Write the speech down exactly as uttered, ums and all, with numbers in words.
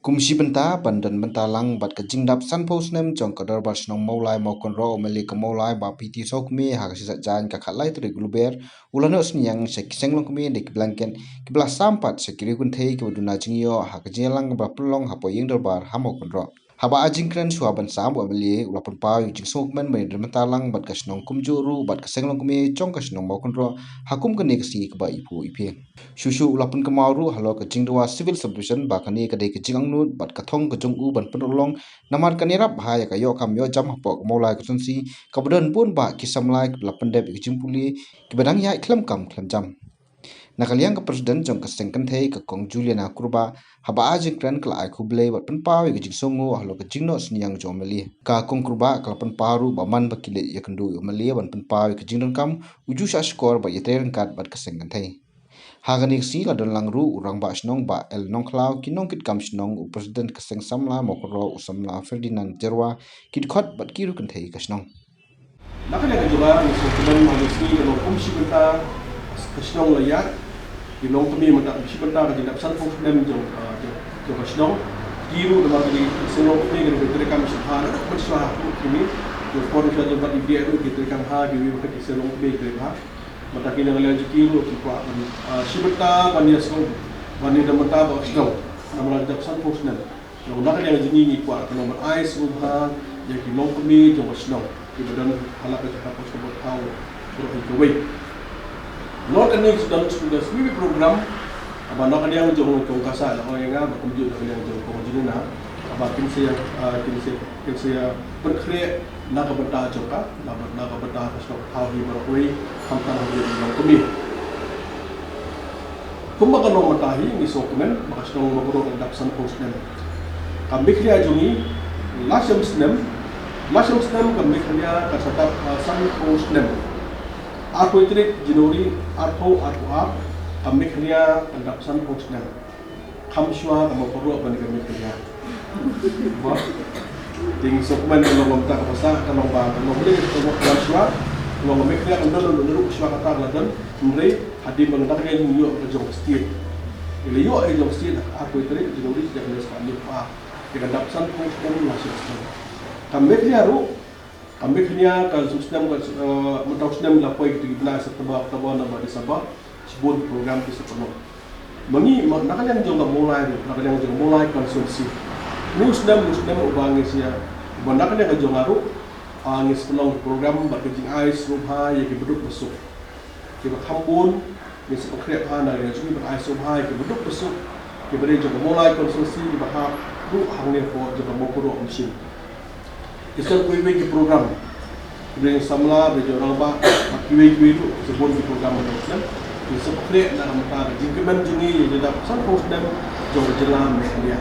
Kum shi bynta ban don bynta lang bad ka jingdap sanphew snem jong ka Dorbar Shnong Mawlai Mawkynroh, u M L A ka Mawlai Bah P T Sawkmie ha ka sngi Saitjaiñ ka khatlai tarik Lber u la noh synñiang sha ki seng longkmie da ki blanket kiba la sam pat sha ki riew kynthei kiba duna jingïoh ha ka jingïalang ba pynlong hapoh ïing dorbar ha Mawkynroh. Haba ai jingkren shuwa ban sam, u M L A u la pynpaw ïa ka jingsngewkmen ban ïadon bynta lang bad ka shnong kumjuh ruh bad ka seng longkmie jong ka shnong Mawkynroh ha kum kane ka sngi kaba iphuh iphieng. Shuh shuh u la pynkynmaw ruh halor ka jingdawa Civil Sub Division ba kane ka dei ka jingangnud bad ka thong ka jong u ban pynurlong, namar kan ïarap bha ïa ka ïoh kam ïoh jam hapoh ka Mawlai Constituency kaba don bun bah ki samla kiba la pyndep ïa ka jingpule kiba dang ïaid khlem kam khlem jam. Na ka liang ka President jong ka seng kynthei ka Kong Juliana Kurbah, haba ai jingkren ka la ai khublei bad pynpaw ïa ka jingsngewnguh halor ka jingnoh synñiang jong u M L A. Ka Kong Kurbah ka la pynpaw ruh ba man ba ki leit ïakynduh ïa u M L A ban pynpaw ïa ka jingdonkam, u ju shah shkor bad ïatrei ryngkat bad ka seng kynthei. Ha kane ka sngi la don lang ruh u Rangbah Shnong Bah L Nongkhlaw, ki nongkitkam shnong, u President ka seng samla Mawkynroh u samla Ferdinand Jyrwa, ki dkhot bad ki riew kynthei ka shnong. Na ka liang ka jong nga, ngi sngewkmen ba ha kane ka sngi ka long kum shi bynta ka shnong la ïaid. Ki longkmie mynta kum shi bynta ka jingdap sanphew snem jong, ah, jong, jong ka shnong. Ki ruh namar ka dei ka seng longkmie, ka dei ka treikam shisha, naduh mynshwa ha ka kmie. Jong por shisha jong ka dei ruh ki treikam ha, kiwei pat ki seng longkmie ki trei bha. Mynta ki na ka liang jong ki ruh ki kwah ban, ah, shi bynta ban ïasngew, ban ïadon bynta bad ka shnong. Namar ka dap sanphew snem. Jong na ka liang jong ngi ngi kwah ka long ban ai sngewbha ïa ki longkmie jong ka shnong kiba don ha la ka jaka post ba thaw baroh hi kawei. Noh kane ki don shu da shu program, haba na ka liang jong Kong Kasa la ong ïa nga, ba kumjuh na ka liang jong Kong Juliana, haba kin sa ïa, ah, kin sa, kin sa ïa pynkhreh na ka bynta jong ka, na ka, na ka bynta ka shnong thaw hi baroh kawei, khamtam ha ki longkmie. Kumba ka long mynta hi, ngi sngewkmen ba ka shnong Mawkynroh ka dap sanphew snem. Ka Meghalaya jong ngi, la shem snem, la shem snem ka Meghalaya ka sa dap, ah, sanphew snem. Arphew tarik January arphew arphew ar, ka Meghalaya ka dap sanphew snem. Kham shuwa ka Mawkynroh ban ka Meghalaya. Ba? Te ngi sngewkmen ka long kumta, ka basa ka long ba, ka long leh ka long kham shuwa. Ka long ka Meghalaya kan don, don ruh shuwa kata ka la don. Hynrei hadien ba ngi dang ïoh ka jong state, ngi la ïoh ka jong state ha ka arphew tarik January, jong ka la sdang ïa ka dap sanphew snem la shem snem. Ka Meghalaya ruh, ka Meghalaya ka shu snem ka, eh, mynta u snem la poi kito ki bnai September, October, November, December, shibun ki program ki sa pynlong. Ma ngi, ma, na ka liang jong ka Mawlai ruh, na ka liang jong ka Mawlai constituency, une u snem, une u snem uba ngi sa ïa, uba na ka liang ka jong nga ruh, ah, ngi sa pynlong ki program bad ka jingai sngewbha ïa ki baduk basuk. Kiba kham bun, ngi sa pynkhreh bha na ka liang jong ngi ban ai sngewbha ïa ki baduk basuk kiba dei jong ka Mawlai constituency kiba hap ruh hangne hapoh jong ka Mawkynroh Mission. Ki sa kiwei kiwei ki program, kiba dei jong samla, kiba dei jong rangbah, bad kiwei kiwei ruh, sa bun ki program mynta u snem. Ngi sa pynkhreh na ka bynta ka jingkmen jong ngi ïa ka dap sanphew snem jong ka jylla Meghalaya.